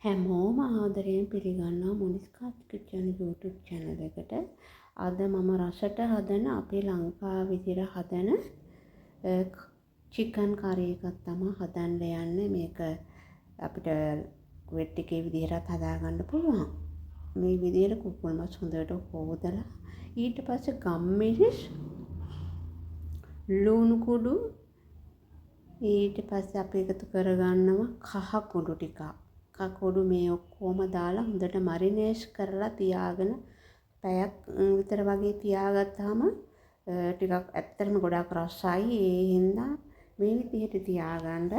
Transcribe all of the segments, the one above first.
හැමෝම ආදරයෙන් පිළිගන්නවා මොනිස්කාස් කිචන් YouTube channel එකට. අද මම රසට හදන අපේ ලංකාව විදිහට හදන චිකන් කරි එකක් තමයි හදන්න යන්නේ. මේක අපිට වෙට් එකේ විදිහටත් හදාගන්න පුළුවන්. මේ විදිහට කුකුල් මස් හොඳට හෝදලා ඊට පස්සේ ගම්මිරිස්, ලුණු කුඩු, ඊට පස්සේ අපි එකතු කරගන්නවා කහ කුඩු ටිකක්. කකුඩු මේ ඔක්කොම දාලා හොඳට මැරිනේට් කරලා තියාගෙන පැයක් විතර වගේ තියාගත්තාම ටිකක් ඇත්තටම ගොඩාක් රසයි. ඒ හින්දා මේ විදිහට තියාගන්න.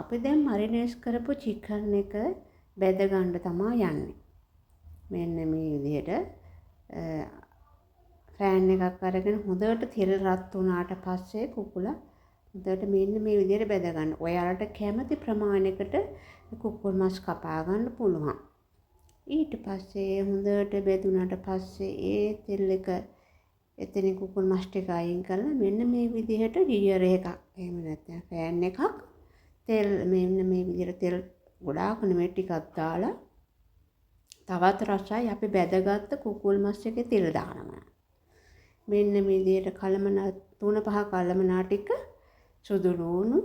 අපි දැන් මැරිනේට් කරපු චිකන් එක බැද ගන්න තමා යන්නේ. මෙන්න මේ විදිහට පෑන් එකක් අරගෙන හොඳට තෙල් රත් වුණාට පස්සේ කුකුල හොඳට මෙන්න මේ විදිහට බැද ගන්න. ඔයාලට කැමති ප්‍රමාණයකට කුකුල් මස් කපා ගන්න පුළුවන්. ඊට පස්සේ හොඳට බැදුනට පස්සේ ඒ තෙල් එක එතනින් කුකුල් මස් ටික අයින් කරලා මෙන්න මේ විදිහට ගියර් එකක්, එහෙම නැත්නම් පෑන් එකක් තෙල්, මෙන්න මේ විදිහට තෙල් ගොඩාක් නෙමෙයි ටිකක් දාලා තවත් රසයි අපි බැදගත්ත කුකුල් මස් එකේ තෙල් දානවා. මෙන්න මේ විදිහට කලමනා 3-5 කලමනා ටික, සුදු ලුණු,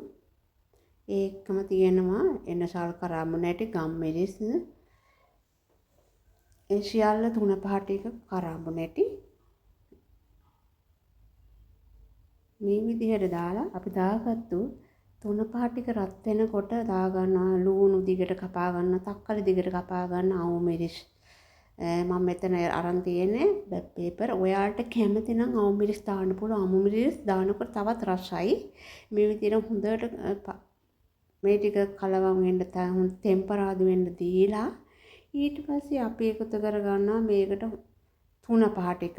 ඒකම තියෙනවා එනසල් කරාඹු නැටි, ගම්මිරිස්, ඒ සියල්ල 3-5 ටික කරාඹු නැටි මේ විදිහට දාලා අපි දාගත්තු 3-5 ටික රත් වෙනකොට දාගන්නවා ලුණු දිගට කපා ගන්න, තක්කාලි දිගට කපා ගන්න, අමු මිරිස්. මම මෙතන අරන් තියෙන්නේ බ්ලැක් පෙපර්. ඔයාලට කැමති නම් අමු මිරිස් දාන්න පුළුවන්. අමු මිරිස් දානකොට තවත් රසයි. මේ විදිහට හොඳට මේ ටික කලවම් වෙන්න, හොඳ තෙම්පරාදු වෙන්න දීලා ඊට පස්සේ අපි එකතු කරගන්නවා මේකට 3-5 ටික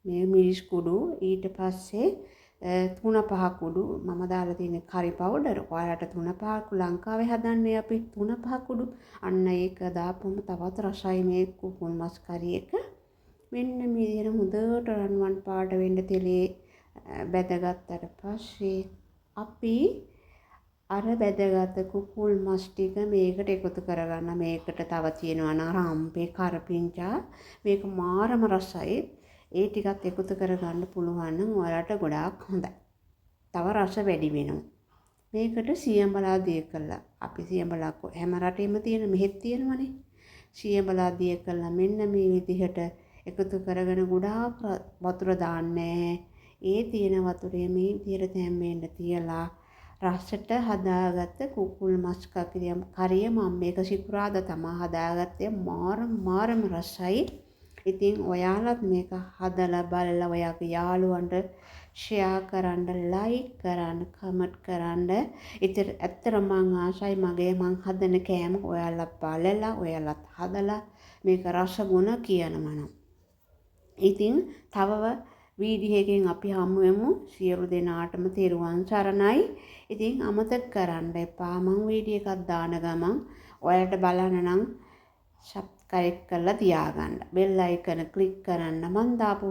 මේ මිරිස් කුඩු, ඊට පස්සේ 3-5 කුඩු මම දාලා තියෙන කරි පවුඩර්. ඔයාලට 3-5 ලංකාවේ හදන්නේ අපි 3-5 කුඩු. අන්න ඒක දාපුවම තවත් රසයි මේ කුකුල් මස් කරි එක. මෙන්න මේ විදිහට හොඳට රන්වන් පාට වෙන්න තෙලේ බැදගත්තට පස්සේ අපි අර බැදගත් කුකුල් මස් ටික මේකට එකතු කරගන්න. මේකට තව තියෙනවා නම් රම්පේ, කරපිංචා, මේක මාරම රසයි. ඒ ටිකත් එකතු කරගන්න පුළුවන් නම් ඔයාලට ගොඩාක් හොඳයි. තව රස වැඩි වෙනවා. මේකට සියඹලා දිය කළා. අපි සියඹලා හැම රටේම තියෙන, මෙහෙත් තියෙනවනේ. සියඹලා දිය කළා මෙන්න මේ විදිහට එකතු කරගෙන ගොඩාක් වතුර දාන්නේ. ඒ තියෙන වතුරේ මේ විදිහට තැම්බෙන්න තියලා රසට හදාගත්ත කුකුල් මස් කරිය මම මේක සිකුරාදා තමා හදාගත්තේ. මාරම රසයි. ඉතින් ඔයාලත් මේක හදලා බලලා ඔයාගේ යාළුවන්ට ෂෙයා කරන්න, ලයික් කරන්න, කමෙන්ට් කරන්න. ඉතින් ඇත්තටම මං ආසයි මගේ මං හදන කෑම ඔයාලා බලලා ඔයාලත් හදලා මේක රසගුණ කියනවා නම්. ඉතින් තව වීඩියෝ එකකින් අපි හමු වෙමු. සියලු දෙනාටම තෙරුවන් සරණයි. ඉතින් අමතක කරන්න එපා මං වීඩියෝ එකක් දාන ගමන් ඔයාලට බලන්න නම් සබ්ස්ක්‍රයිබ් කරලා තියාගන්න. බෙල් අයිකන ක්ලික් කරන්න. මං දාපු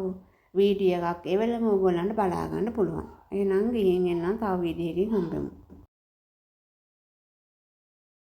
වීඩියෝ එකක් එවෙලම ඔයගොල්ලන්ට බලා ගන්න පුළුවන්. එහෙනම් ගිහින් එන්නම්, තව වීඩියෝ එකකින් හම්බෙමු.